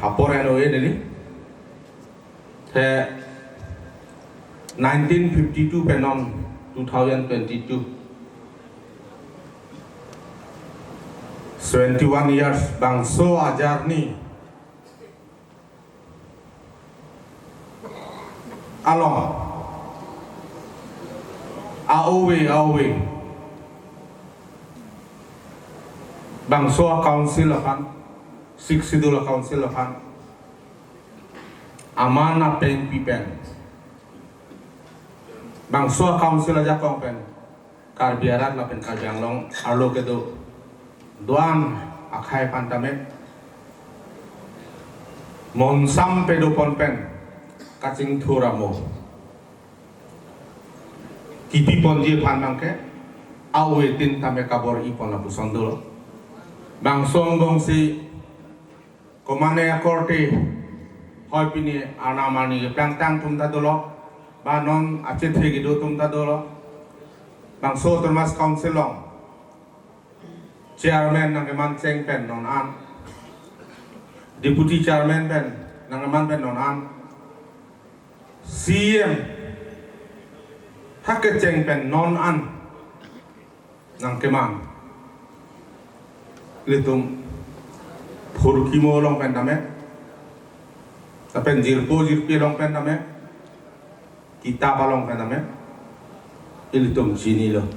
Hapor NOA nili the 1952 penon 2022 71 years bangso ajarni along AOW AOW Bangso Council akan Six Schedule Council akan Amana Pen Pipen Bangso Council aja kong pen Karbiarat la pen Karbiang Long arlo kedo Duan akhai pantame Monsam pedo pon pen Kacing thuramo Kipi ponji pan mangke Awe tin tame kabor ipon la busondolo Bangsong bongsi komane akorte hoi pini anamani plangtang tumta dolo ba non ache thegi do tumta dolo Bangso Termas Council long chairman nang man cheng pen non an deputy chairman pen nang man pen non an CM hake cheng pen non an nang keman litum phurkimo long pen dame tapen jirpo jirpi long pen dame kitab long pen dame ilitum jini lo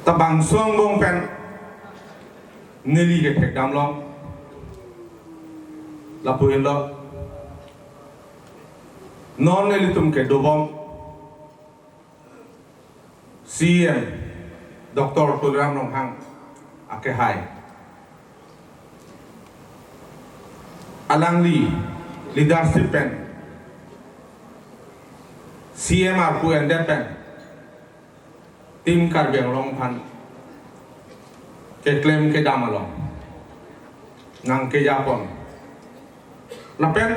tabang suang bong pen nili ke thek dam long lapuin lo non nilitum ke dobom CM Dr. Tuliram Ronghang Akehai Alangli leadership pen CMR ku ende pen tim Karbiang Long phan ke claim ke damalong nang ke Japon lapen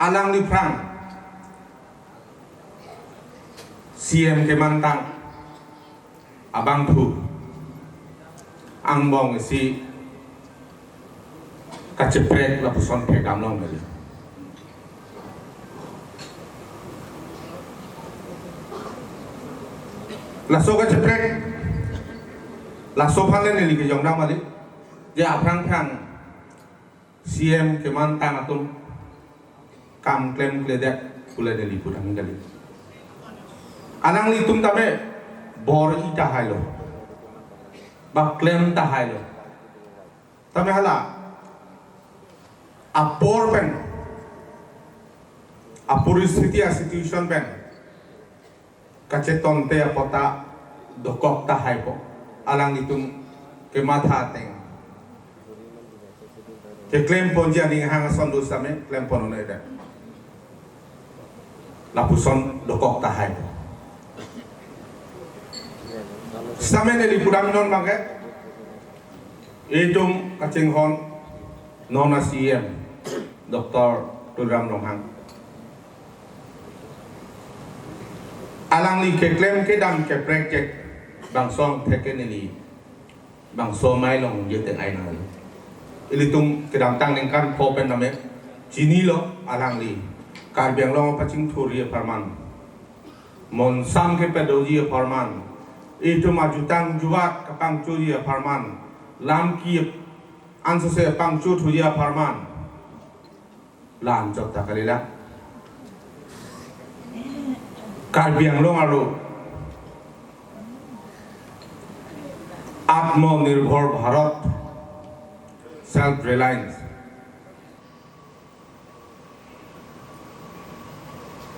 Alangli prang CM ke mantang Abang Phu Ang bong si kaceprek la puson pe gam long meli la so kaceprek la so phan le ni ke yong dam mali ya prang prang CM ke mantang atum kam klem kledek kule deli pudang kali anang li tum tame bor ita hailo ba claim ta hailo tame hala apor pen a পরিস্থিতি a situation pen kache tonte apota dokok ta haipo alang itum ke matha teng ke claim ponji ani hang son du same claim pon ne da lapuson dokok ta haipo Samen eli pudam non bangke itum kacing hon nona CM Dr. Tuliram Ronghang Alang li ke claim ke dam ke project bangsong theke nili bangso mai long ye teng ai na ili tum ke dam tang ning kan pho pen name chini lo alang li Karbiang Long paching thuri farman mon sam ke pedoji farman itu majutang juat kapang curi farman lam ki ansose pang chu thuya farman lan jok takalila Karbiang Long aru Atmanirbhar Bharat self reliance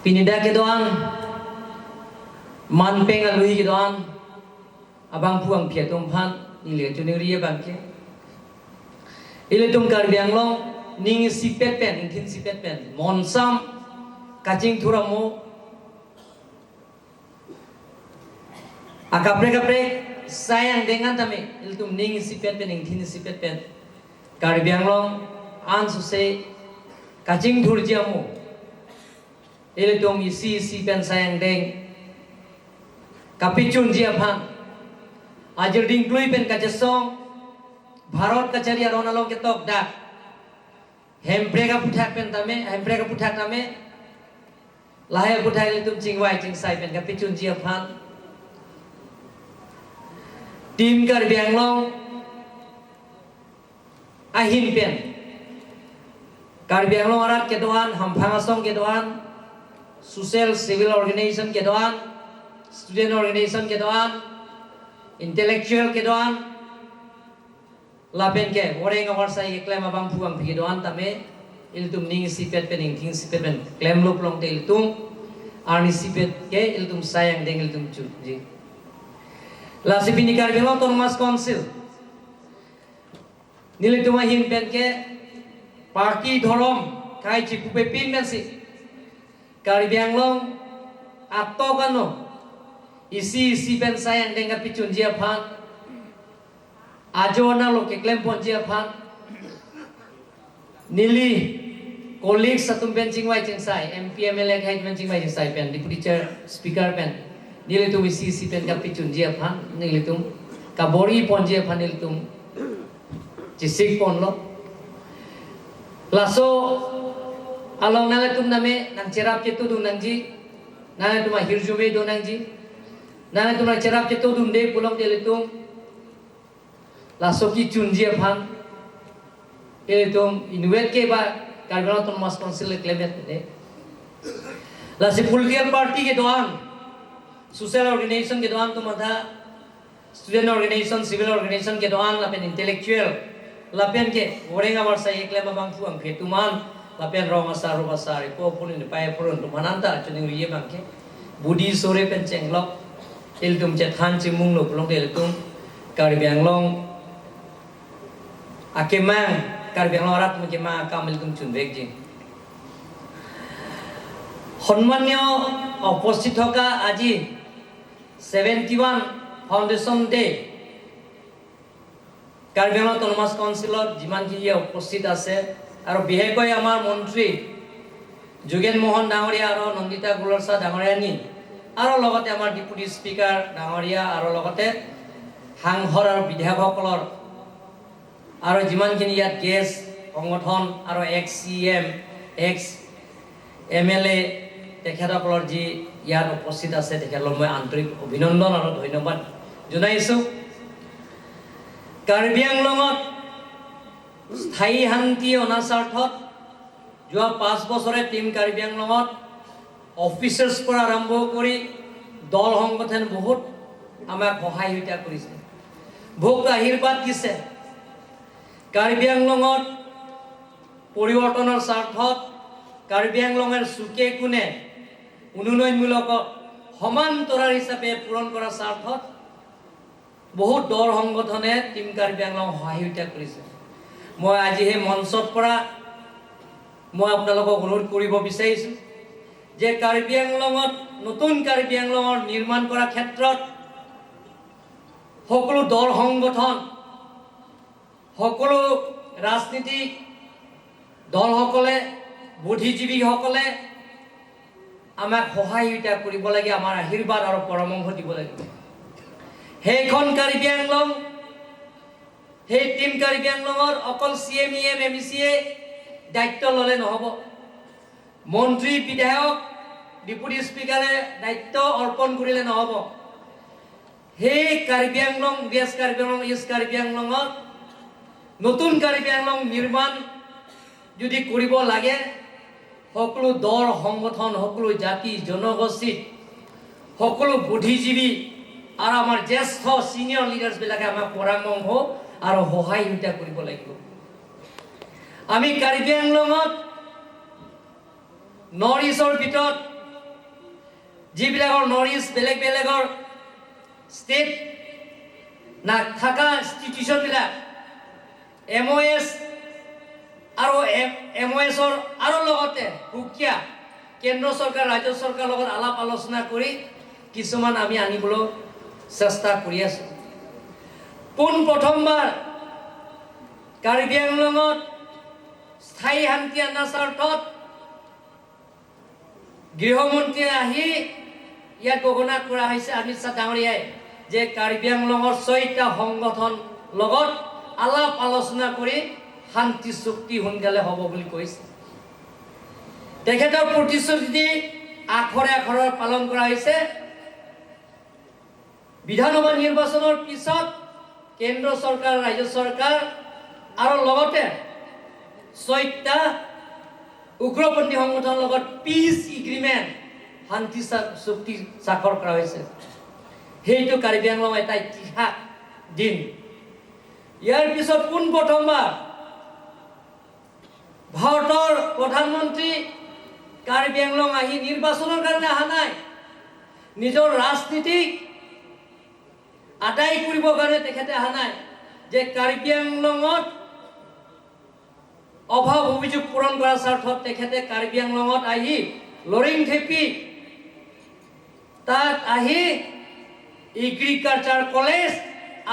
Pinida ke doan manpeng alui ke doan abang puang pia tum phan ning le tu ning ria bang ke ile tum Karbiang Long ning sipet pen ning thin sipet pen monsam kaching thuramo akapre kapre sayang dengan tame ile tum ning sipet pen ning thin sipet pen Karbiang Long an su se kaching thur jiamo ile tum isi si pen sayang deng kapichun jia phan Ajir ding glui pen ka jesong Bharat kachari aron along ke tok dak hempre ka puthak pen tame hempre ka puthak tame lahe puthak le tum chingwai chingsai pen ka pichun ji phan team Karbi Anglong ahin pen Karbi Anglong arat ke doan hamphang asong ke doan social civil organization ke doan student organization ke doan intellectual ke doan lapen ke oreng awar sai ke klem abang phuang phi doan tame iltum ning sipet pen ing thing sipet pen klem lop long te iltum arni sipet ke iltum sayang deng iltum chu ji la sipini Karbi Anglong Autonomous Council nile tuma hin pen ke party dhorom kai chi pupe pin men si Karbi Anglong atto kano isi isi pen sayang deng ka pichun jia phan ajo na lo ke klem pon jia phan nili colleagues satum pen chingwai chingsai MP MLA khai pen chingwai chingsai pen deputy chair speaker pen nili tum isi isi pen ka pichun jia phan nili tum ka bori pon jia phan nili tum chisik pon lo laso along nale tum name nang cherap ke tu dum nang ji nale tum hirjume do nang ji nale tum cherap ke tu dum de pulong de tum laso ki chunjia phan ele tum inwet ke ba Karbi Anglong Autonomous Council le claim ne lasi political party ke doan social organization ke doan tum adha student organization civil organization ke doan lapen intellectual lapen ke orenga war sai eklem bang fuang ke tuman lapen rong asa ro asa re po pun ni pai purun tumananta chuning riye bang ke budi sore pen chenglok il tum che than chi mung lo plong del tum Karbi Anglong akemang Karbi Anglong rat mu ke ma kamil tum chun bek ji সন্মানীয় উপস্থিত থকা আজি 71 foundation day Karbi Anglong autonomous কাউন্সিলত যিমানখিনি উপস্থিত আছে আৰু বিশেষকৈ আমাৰ মন্ত্ৰী যোগেন মোহন ডাঙৰীয়া আৰু নন্দিতা গুলৰচা ডাঙৰীয়ানী আৰু লগতে আমাৰ ডেপুটি স্পীকাৰ ডাঙৰীয়া আৰু লগতে সাংসদ আৰু বিধায়কসকলৰ আৰু যিমানখিনি ইয়াত গেষ্ট সংগঠন আৰু ex CM ex MLA তেখেতসকলৰ যি ইয়াত উপস্থিত আছে তেখেতসকলক মই আন্তৰিক অভিনন্দন আৰু ধন্যবাদ জনাইছোঁ। কাৰ্বি আংলঙত স্থায়ী শান্তি অনা স্বাৰ্থত যোৱা 5 বছৰে টীম কাৰ্বি আংলঙত অফিচাৰ্ছ পৰা আৰম্ভ কৰি দল সংগঠন বহুত আমাক সহায় সহায়িতা কৰিছে, বহুত আশীৰ্বাদ দিছে। কাৰ্বি আংলঙত পৰিৱৰ্তনৰ স্বাৰ্থত কাৰ্বি আংলঙৰ চুকে কোণে উন্নয়নমূলক সমান্তৰাল হিচাপে পূৰণ কৰাৰ স্বাৰ্থত বহুত দল সংগঠনে টীম কাৰ্বি আংলং সহায়িতা কৰিছে। মই আজি সেই মঞ্চত পৰা মই আপোনালোকক অনুৰোধ কৰিব বিচাৰিছোঁ যে কাৰ্বি আংলঙত নতুন কাৰ্বি আংলঙৰ নিৰ্মাণ কৰাৰ ক্ষেত্ৰত সকলো দল সংগঠন সকলো ৰাজনীতিক দলসকলে বুদ্ধিজীৱীসকলে আমাক সহায়িতা কৰিব লাগে, আমাৰ আশীৰ্বাদ আৰু পৰামৰ্শ দিব লাগিব। সেইখন কাৰ্বি আংলং সেই টীম কাৰ্বি আংলঙৰ অকল CM EM M C এ দায়িত্ব ল'লে নহ'ব, মন্ত্ৰী বিধায়ক ডেপুটি স্পীকাৰে দায়িত্ব অৰ্পণ কৰিলে নহ'ব। সেই কাৰ্বি আংলং ৱেষ্ট কাৰ্বি আংলং ইষ্ট কাৰ্বি আংলঙত নতুন কাৰ্বি আংলং নিৰ্মাণ যদি কৰিব লাগে সকলো দল সংগঠন সকলো জাতি জনগোষ্ঠী সকলো বুদ্ধিজীৱী আৰু আমাৰ জ্যেষ্ঠ ছিনিয়ৰ লিডাৰ্ছবিলাকে আমাক পৰামৰ্শ আৰু সহায় সহায়িতা কৰিব লাগিব। আমি কাৰ্বি আংলঙত নৰ্থ ইষ্টৰ ভিতৰত যিবিলাকৰ নৰ্থ ইষ্ট বেলেগ বেলেগৰ ষ্টেট নাথাকা ইনষ্টিটিউশ্যনবিলাক MOS আৰু MOSৰ আৰু লগতে সুকীয়া কেন্দ্ৰ চৰকাৰ ৰাজ্য চৰকাৰৰ লগত আলাপ আলোচনা কৰি কিছুমান আমি আনিবলৈ চেষ্টা কৰি আছোঁ। পোনপ্ৰথমবাৰ কাৰ্বি আংলঙত স্থায়ী শান্তি অনাৰ স্বাৰ্থত গৃহমন্ত্ৰীয়ে আহি ইয়াত ঘোষণা কৰা হৈছে অমিত শ্বাহ ডাঙৰীয়াই যে কাৰ্বি আংলঙৰ 6টা সংগঠন লগত আলাপ আলোচনা কৰি শান্তি চুক্তি সোনকালে হ'ব বুলি কৈছে। তেখেতৰ প্ৰতিশ্ৰুতি আখৰে আখৰে পালন কৰা হৈছে। বিধানসভা নিৰ্বাচনৰ পিছত কেন্দ্ৰ চৰকাৰ, ৰাজ্য চৰকাৰ আৰু লগতে 6টা উগ্ৰপন্থী সংগঠনৰ লগত পিচ এগ্ৰিমেণ্ট, শান্তি চুক্তি স্বাক্ষৰ কৰা হৈছে। সেইটো কাৰ্বি আংলং এটা ইতিহাস দিন। ইয়াৰ পিছত পোনপ্ৰথমবাৰ ভাৰতৰ প্ৰধানমন্ত্ৰী কাৰ্বি আংলং আহি নিৰ্বাচনৰ কাৰণে অহা নাই, নিজৰ ৰাজনীতিক আদায় কৰিবৰ কাৰণে তেখেতে অহা নাই, যে কাৰ্বি আংলঙত অভাৱ অভিযোগ পূৰণ কৰাৰ স্বাৰ্থত তেখেতে কাৰ্বি আংলঙত আহি লৰিংথেপি তাত আহি এগ্ৰিকালচাৰ কলেজ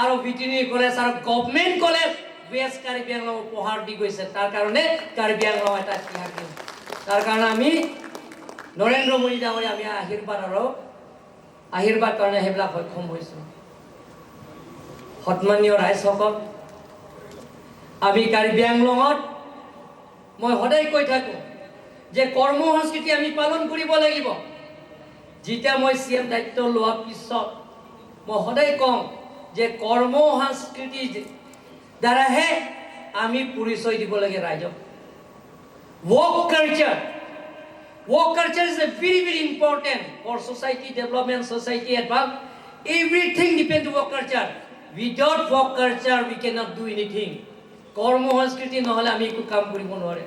আৰু ভেটেৰিনেৰী কলেজ আৰু government college west Karbi Anglong উপহাৰ দি গৈছে। তাৰ কাৰণে কাৰ্বি আংলং এটা ইতিহাস দিন। তাৰ কাৰণে আমি নৰেন্দ্ৰ মোদী ডাঙৰীয়া আমি আশীৰ্বাদ আৰু আশীৰ্বাদ কাৰণে সেইবিলাক সক্ষম হৈছোঁ। সন্মানীয় ৰাইজসকল, আমি কাৰ্বি আংলঙত মই সদায় কৈ থাকোঁ যে কৰ্ম সংস্কৃতি আমি পালন কৰিব লাগিব। যেতিয়া মই চি এম দায়িত্ব লোৱাৰ পিছত মই সদায় কওঁ যে কৰ্ম সংস্কৃতিৰ দ্বাৰাহে আমি পৰিচয় দিব লাগে ৰাইজক। Work culture. Work culture is a very, very important for society development, society advance. Everything depends on work culture. Without work culture, we cannot do anything. কৰ্ম সংস্কৃতি নহ'লে আমি একো কাম কৰিব নোৱাৰে।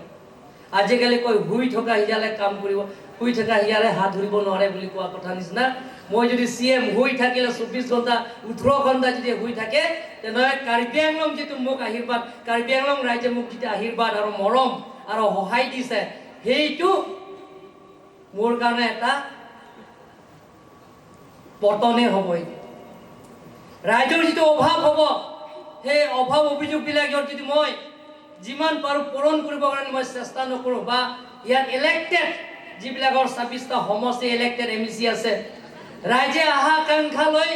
আজিকালি কয় শুই থকা শিয়ালে কাম কৰিব, শুই থকা শিয়ালে হাত ধৰিব নোৱাৰে বুলি কোৱা কথা নিচিনা, মই যদি চি এম শুই থাকিলে 24 ঘণ্টা, 18 ঘণ্টা যদি শুই থাকে, তেনেহ'লে কাৰ্বি আংলং যিটো মোক আশীৰ্বাদ, কাৰ্বি আংলং ৰাইজে মোক যিটো আশীৰ্বাদ আৰু মৰম আৰু সহায় দিছে, সেইটো মোৰ কাৰণে এটা পতনে হ'ব। এইটো ৰাইজৰ যিটো অভাৱ হ'ব, সেই অভাৱ অভিযোগবিলাকৰ যদি মই যিমান পাৰোঁ পূৰণ কৰিবৰ কাৰণে মই চেষ্টা নকৰোঁ, বা ইয়াত ইলেক্টেড যিবিলাকৰ 26টা সমষ্টি ইলেক্টেড এম চি আছে, ৰাইজে আশা আকাংক্ষা লৈ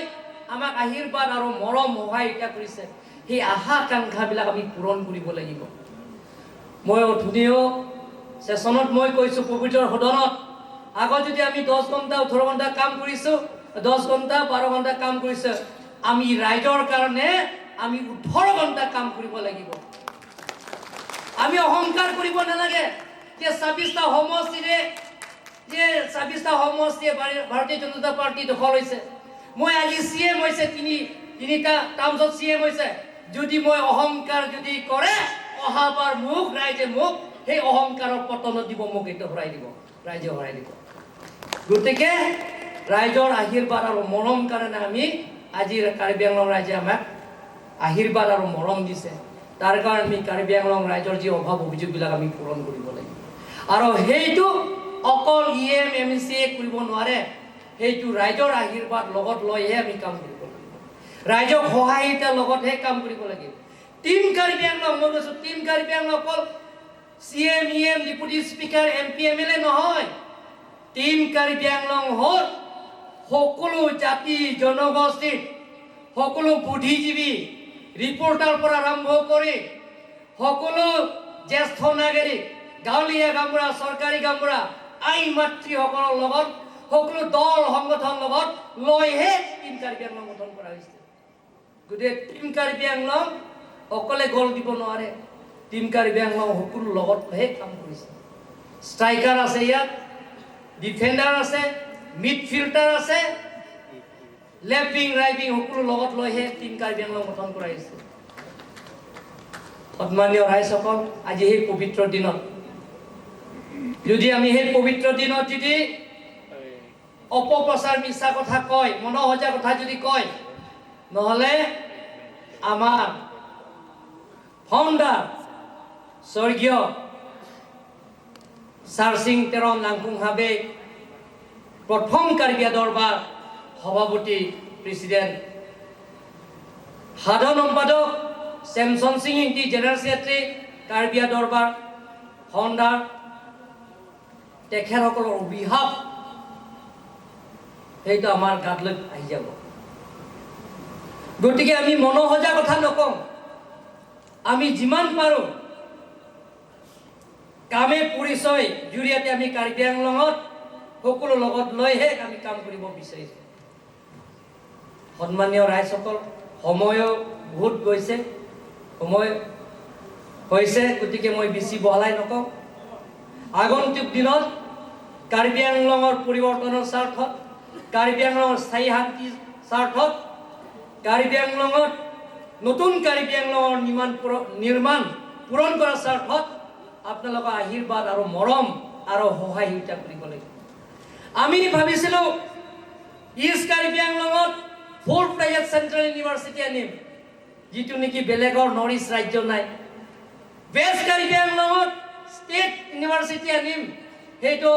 আমাক আশীৰ্বাদ আৰু মৰম সহায়িকা কৰিছে, সেই আশা আকাংক্ষাবিলাক আমি পূৰণ কৰিব লাগিব। মই অথনিও ছেছনত মই কৈছোঁ, পবিত্ৰ সদনত আগত যদি আমি 10 ঘণ্টা, 18 ঘণ্টা কাম কৰিছোঁ, 10 ঘণ্টা, 12 ঘণ্টা কাম কৰিছোঁ, আমি ৰাইজৰ কাৰণে আমি 18 ঘণ্টা কাম কৰিব লাগিব। আমি অহংকাৰ কৰিব নালাগে যে 26টা সমষ্টিৰে, যে 26টা সমষ্টিয়ে ভাৰতীয় জনতা পাৰ্টি দখল হৈছে। মই আজি চি এম হৈছে, তিনিটা টাৰ্মছত চি এম হৈছে। যদি মই অহংকাৰ যদি কৰে, অহাবাৰ মোক ৰাইজে মোক সেই অহংকাৰৰ পতনত দিব, মোক এইটো হৰাই দিব, ৰাইজে হৰাই দিব। গতিকে ৰাইজৰ আশীৰ্বাদ আৰু মৰম কাৰণে আমি আজি কাৰ্বি আংলং ৰাইজে আমাক আশীৰ্বাদ আৰু মৰম দিছে, তাৰ কাৰণে আমি কাৰ্বি আংলং ৰাইজৰ যি অভাৱ অভিযোগবিলাক আমি পূৰণ কৰিব লাগিব। আৰু সেইটো অকল ই এম, এম চি এ কৰিব নোৱাৰে, সেইটো ৰাইজৰ আশীৰ্বাদ লগত লৈহে আমি কাম কৰিব লাগিব। ৰাইজক সহায়িতাৰ লগতহে কাম কৰিব লাগিব। টীম কাৰ্বি আংলং, মই কৈছোঁ, টীম কাৰ্বি আংলং অকল C M, E M, deputy speaker, M P, M L এ নহয়। টীম কাৰ্বি আংলং হ'ল সকলো জাতি জনগোষ্ঠীৰ সকলো বুদ্ধিজীৱী, ৰিপৰ্টাৰ পৰা আৰম্ভ কৰি সকলো জ্যেষ্ঠ নাগৰিক, গাঁৱলীয়া গাঁওবুঢ়া, চৰকাৰী গাঁওবুঢ়া, আই মাতৃসকলৰ লগত, সকলো দল সংগঠনৰ লগত লৈহে টীম কাৰ্বি আংলং গঠন কৰা হৈছে। গতিকে টীম কাৰ্বি আংলং অকলে গ'ল দিব নোৱাৰে। টীম কাৰ্বি আংলং সকলো লগতহে কাম কৰিছে। ষ্ট্ৰাইকাৰ আছে ইয়াত, ডিফেণ্ডাৰ আছে, মিডফিল্ডাৰ আছে, লেফ্ট উইং, ৰাইট উইং, সকলো লগত লৈহে টীম কাৰ্বি আংলং গঠন কৰা হৈছে। সন্মানীয় ৰাইজসকল, আজি সেই পবিত্ৰ দিনত যদি আমি সেই পবিত্ৰ দিনত যদি অপপ্ৰচাৰ, মিছা কথা কয়, মনসজা কথা যদি কয়, নহ'লে আমাৰ ফাউণ্ডাৰ স্বৰ্গীয় ছাৰচিং তেৰণ লাংকুং হাবে, প্ৰথম কাৰ্বি দৰবাৰ সভাপতি, প্ৰেচিডেণ্ট, সাধাৰণ সম্পাদক Semson Singh Ingti, general secretary, Karbi Darbar founder, তেখেতসকলৰ অভিশাপ সেইটো আমাৰ গাত লৈ আহি যাব। গতিকে আমি মনোসজা কথা নকওঁ। আমি যিমান পাৰোঁ কামে পৰিচয় জৰিয়তে আমি কাৰ্বি আংলঙত সকলো লগত লৈহে আমি কাম কৰিব বিচাৰিছোঁ। সন্মানীয় ৰাইজসকল, সময়ো বহুত গৈছে, সময় হৈছে, গতিকে মই বেছি বহলাই নকওঁ। আগন্তুক দিনত কাৰ্বি আংলঙৰ পৰিৱৰ্তনৰ স্বাৰ্থত, কাৰ্বি আংলঙৰ স্থায়ী শান্তিৰ স্বাৰ্থত, কাৰ্বি আংলঙত নতুন কাৰ্বি আংলঙৰ নিৰ্মাণ পূৰণ কৰাৰ স্বাৰ্থত আপোনালোকৰ আশীৰ্বাদ আৰু মৰম আৰু সহায়িতা কৰিব লাগিব। আমি ভাবিছিলোঁ ইষ্ট কাৰ্বি আংলঙত ফুল ফ্লেজেড চেণ্ট্ৰেল ইউনিভাৰ্চিটি আনিম, যিটো নেকি বেলেগৰ নৰ্থ ইষ্ট ৰাজ্য নাই। ৱেষ্ট কাৰ্বি আংলঙত ষ্টেট ইউনিভাৰ্চিটি আনিম, সেইটো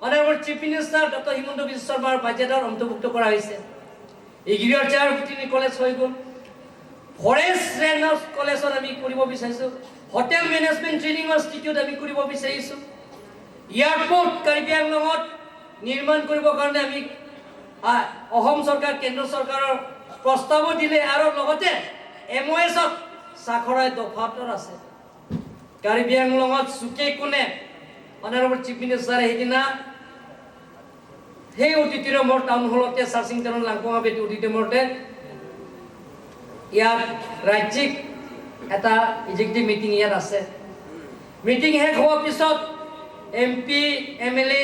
honourable chief minister doctor Himanta Biswa শৰ্মাৰ বাজেটত অন্তৰ্ভুক্ত কৰা হৈছে। এগ্ৰিকালচাৰ কলেজ হৈ গ'ল, ফৰেষ্ট ৰেঞ্জাৰ্ছ কলেজত আমি কৰিব বিচাৰিছোঁ, হোটেল মেনেজমেণ্ট ট্ৰেইনিং ইনষ্টিটিউট আমি কৰিব বিচাৰিছোঁ, এয়াৰপৰ্ট কাৰ্বি আংলঙত নিৰ্মাণ কৰিবৰ কাৰণে আমি অসম চৰকাৰ, কেন্দ্ৰ চৰকাৰৰ প্ৰস্তাৱো দিলে আৰু লগতে এম অ' এছত স্বাক্ষৰাই দফাতৰ আছে। কাৰ্বি আংলঙত চুকে কোণে অনাৰেবল চিফ মিনিষ্টাৰে সেইদিনা সেই অডিটৰিয়ামৰ টাউন হলতে, চাৰ্চিং টাউন লাংকুঙাবেটি অডিটৰিয়ামতে ইয়াত ৰাজ্যিক এটা এক্সিকিউটিভ মিটিং ইয়াত আছে। মিটিং শেষ হোৱাৰ পিছত এম পি, এম এল এ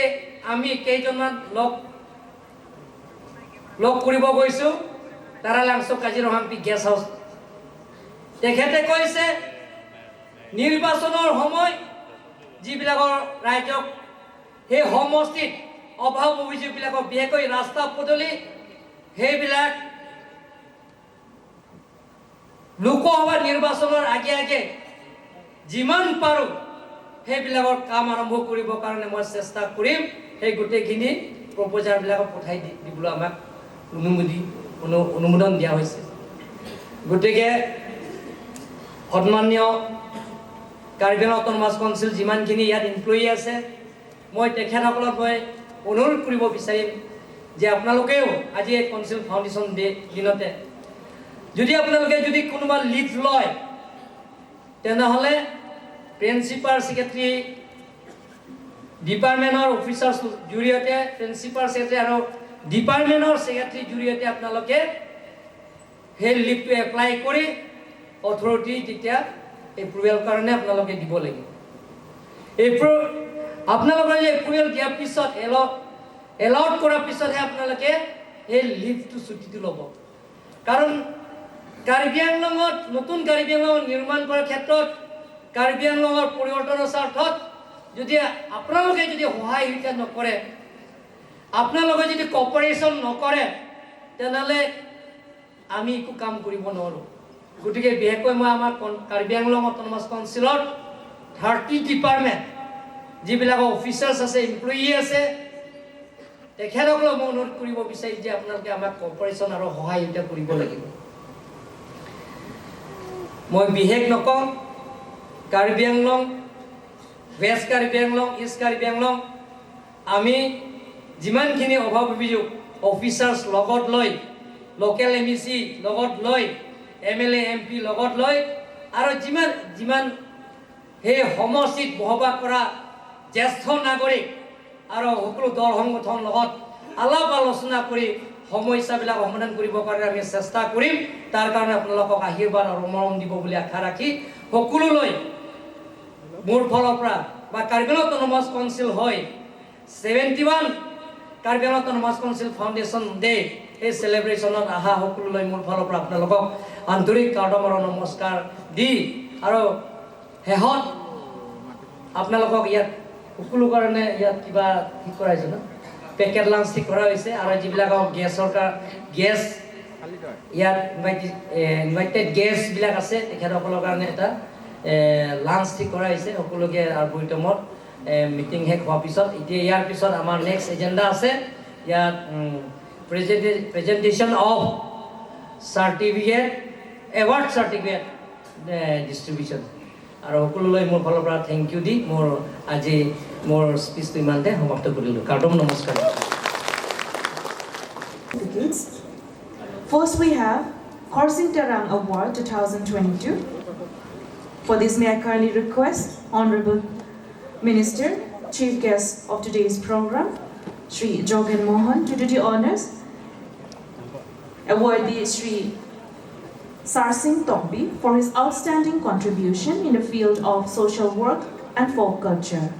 আমি কেইজনমান লগ লগ কৰিব গৈছোঁ তাৰালাংচ কাজিৰঙা গেষ্ট হাউচ। তেখেতে কৈছে, নিৰ্বাচনৰ সময় যিবিলাকৰ ৰাইজক সেই সমষ্টিত অভাৱ অভিযোগবিলাকক, বিশেষকৈ ৰাস্তা পদূলি, সেইবিলাক লোকসভা নিৰ্বাচনৰ আগে আগে যিমান পাৰোঁ সেইবিলাকৰ কাম আৰম্ভ কৰিবৰ কাৰণে মই চেষ্টা কৰিম। সেই গোটেইখিনি প্ৰপ'জালবিলাকক পঠাই দিবলৈ আমাক অনুমোদন দিয়া হৈছে। গতিকে সন্মানীয় কাৰ্বি আংলং অট'নমাছ কাউন্সিল যিমানখিনি ইয়াত এমপ্লয়ী আছে, মই তেখেতসকলক মই অনুৰোধ কৰিব বিচাৰিম যে আপোনালোকেও আজি এই কাউন্সিল ফাউণ্ডেশ্যন ডে দিনতে যদি আপোনালোকে যদি কোনোবা লিড লয়, তেনেহ'লে প্ৰিন্সিপাল ছেক্ৰেটাৰী, ডিপাৰ্টমেণ্টৰ অফিচাৰ জৰিয়তে, প্ৰিন্সিপাল ছেক্ৰেটাৰী আৰু ডিপাৰ্টমেণ্টৰ ছেক্ৰেটাৰীৰ জৰিয়তে আপোনালোকে সেই লিভটো এপ্লাই কৰি অথৰিটি তেতিয়া এপ্ৰুভেল কাৰণে আপোনালোকে দিব লাগিব। আপোনালোকৰ যে এপ্ৰুভেল দিয়াৰ পিছত, এলাউড কৰাৰ পিছতহে আপোনালোকে সেই লিভটো, ছুটীটো ল'ব। কাৰণ কাৰ্বি আংলঙত নতুন কাৰ্বি আংলং নিৰ্মাণ কৰাৰ ক্ষেত্ৰত, কাৰ্বি আংলঙৰ পৰিৱৰ্তনৰ স্বাৰ্থত যদি আপোনালোকে যদি সহায় সুবিধা নকৰে, আপোনালোকে যদি কপাৰেশ্যন নকৰে, তেনেহ'লে আমি একো কাম কৰিব নোৱাৰোঁ। গতিকে বিশেষকৈ মই আমাৰ কাৰ্বি আংলং অট'নমাছ কাউন্সিলৰ 30 ডিপাৰ্টমেণ্ট যিবিলাক অফিচাৰ্ছ আছে, এমপ্লয়ী আছে, তেখেতসকলক মই অনুৰোধ কৰিব বিচাৰিম যে আপোনালোকে আমাক কপাৰেশ্যন আৰু সহায় সুবিধা কৰিব লাগিব। মই বিশেষ নকওঁ। কাৰ্বি আংলং, ৱেষ্ট কাৰ্বি আংলং, ইষ্ট কাৰ্বি আংলং আমি যিমানখিনি অভাৱ অভিযোগ অফিচাৰ্ছ লগত লৈ, লোকেল এম ই চি লগত লৈ, এম এল এ, এম পি লগত লৈ আৰু যিমান যিমান সেই সমষ্টিত বসবাস কৰা জ্যেষ্ঠ নাগৰিক আৰু সকলো দল সংগঠনৰ লগত আলাপ আলোচনা কৰি সমস্যাবিলাক সমাধান কৰিবৰ কাৰণে আমি চেষ্টা কৰিম। তাৰ কাৰণে আপোনালোকক আশীৰ্বাদ আৰু মৰম দিব বুলি আশা ৰাখি সকলোলৈ মোৰ ফালৰ পৰা বা কাৰ্বি আংলং অট'নমাছ কাউন্সিল হৈ 71 Karbi Anglong autonomous council foundation day এই চেলিব্ৰেশ্যনত অহা সকলোলৈ মোৰ ফালৰ পৰা আপোনালোকক আন্তৰিক কাৰ্দম আৰু নমস্কাৰ দি আৰু শেষত আপোনালোকক ইয়াত সকলো কাৰণে ইয়াত কিবা ঠিক কৰা হৈছে ন, পেকেট লাঞ্চ ঠিক কৰা হৈছে আৰু যিবিলাকক গেছ ইয়াত ইনভাইটেড গেষ্টবিলাক আছে, তেখেতসকলৰ কাৰণে এটা লাঞ্চ ঠিক কৰা হৈছে সকলোকে আৰ্বৰিটমত মিটিং শেষ হোৱাৰ পিছত। এতিয়া ইয়াৰ পিছত আমাৰ নেক্সট এজেণ্ডা আছে ইয়াত presentation of certificate, award certificate distribution. আৰু সকলোলৈ মোৰ ফালৰ পৰা thank U দি মোৰ আজি মোৰ স্পীচটো ইমানতে সমাপ্ত কৰিলোঁ। কাৰ্দম নমস্কাৰ। Certificates. First, we have Khorsing Terang Award 2022. For this, may I kindly request Honorable Minister, Chief Guest of today's program, Shri Jogen Mohan, to do the honors. Award the Shri Sarsing Tongbi for his outstanding contribution in the field of social work and folk culture.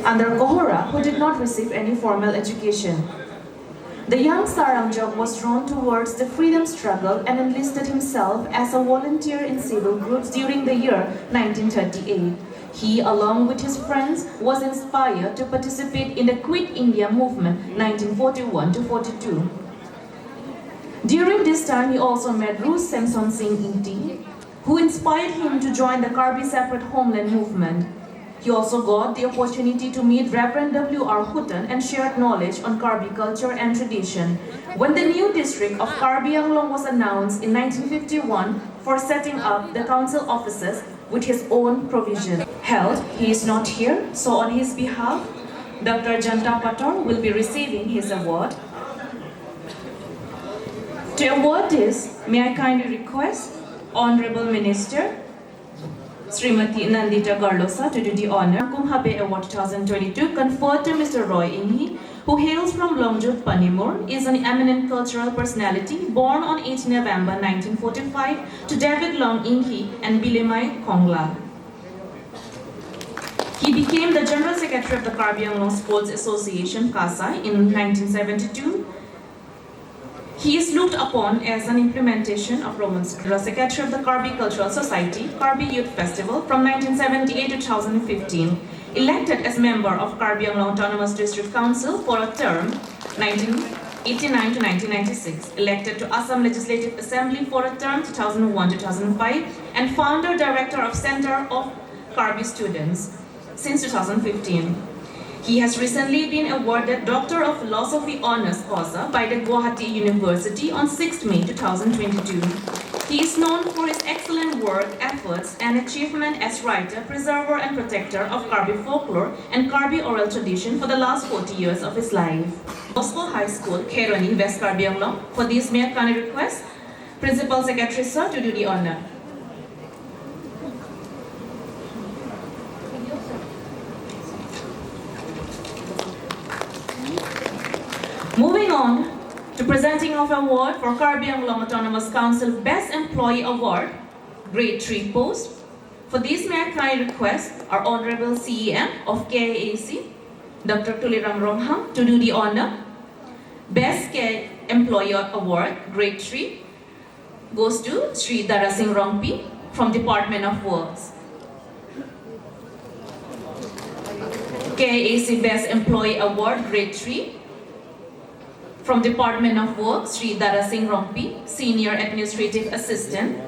Under Kohora, who did not receive any formal education. The young Sarangjok was drawn towards the freedom struggle and enlisted himself as a volunteer in civil groups during the year 1938. He, along with his friends, was inspired to participate in the Quit India movement 1941 to 42. During this time, he also met Ruth Samson Singh Ingti, who inspired him to join the Karbi Separate Homeland movement. He also got the opportunity to meet Reverend W.R. Hutton and shared knowledge on Karbi culture and tradition. When the new district of Karbi Anglong was announced in 1951 for setting up the council offices with his own provision. Held, he is not here, so on his behalf, Dr. Janta Pator will be receiving his award. To award this, may I kindly request Honorable Minister Srimati Nandita Garlosa to do the honor. Kum Habe Award 2022 conferred to Mr. Roy Inghi, who hails from Longjut, Panimur, is an eminent cultural personality born on 8 November 1945 to David Long Inghi and Bilimai Kongla. He became the General Secretary of the Karbi Anglong Sports Association, KASA, in 1972. He is looked upon as an implementation of Roman General Secretary of the Karbi Cultural Society, Karbi Youth Festival from 1978 to 2015. Elected as member of Karbi Anglong Autonomous District Council for a term 1989 to 1996. Elected to Assam Legislative Assembly for a term 2001 to 2005 and founder director of Center of Karbi Students since 2015. He has recently been awarded Doctor of Philosophy Honours Causa by the Guwahati University on 6 May 2022. He is known for his excellent work, efforts, and achievement as writer, preserver, and protector of Karbi folklore and Karbi oral tradition for the last 40 years of his life. Bosco High School, Kheroni, West Karbi Anglong. For this, may I kindly request Principal Secretary Sir to do the honor. Moving on to presenting of award for Karbi Anglong Autonomous Council Best Employee Award, Grade 3 post. For this, may I kindly request our Honorable CEM of KAAC, Dr. Tuliram Ronghang, to do the honor. Best K Employee Award, Grade 3, goes to Sri Darasing Rongpi from Department of Works. KAAC Best Employee Award, Grade 3, from Department of Works, Sri Darasing Rongpi, Senior Administrative Assistant.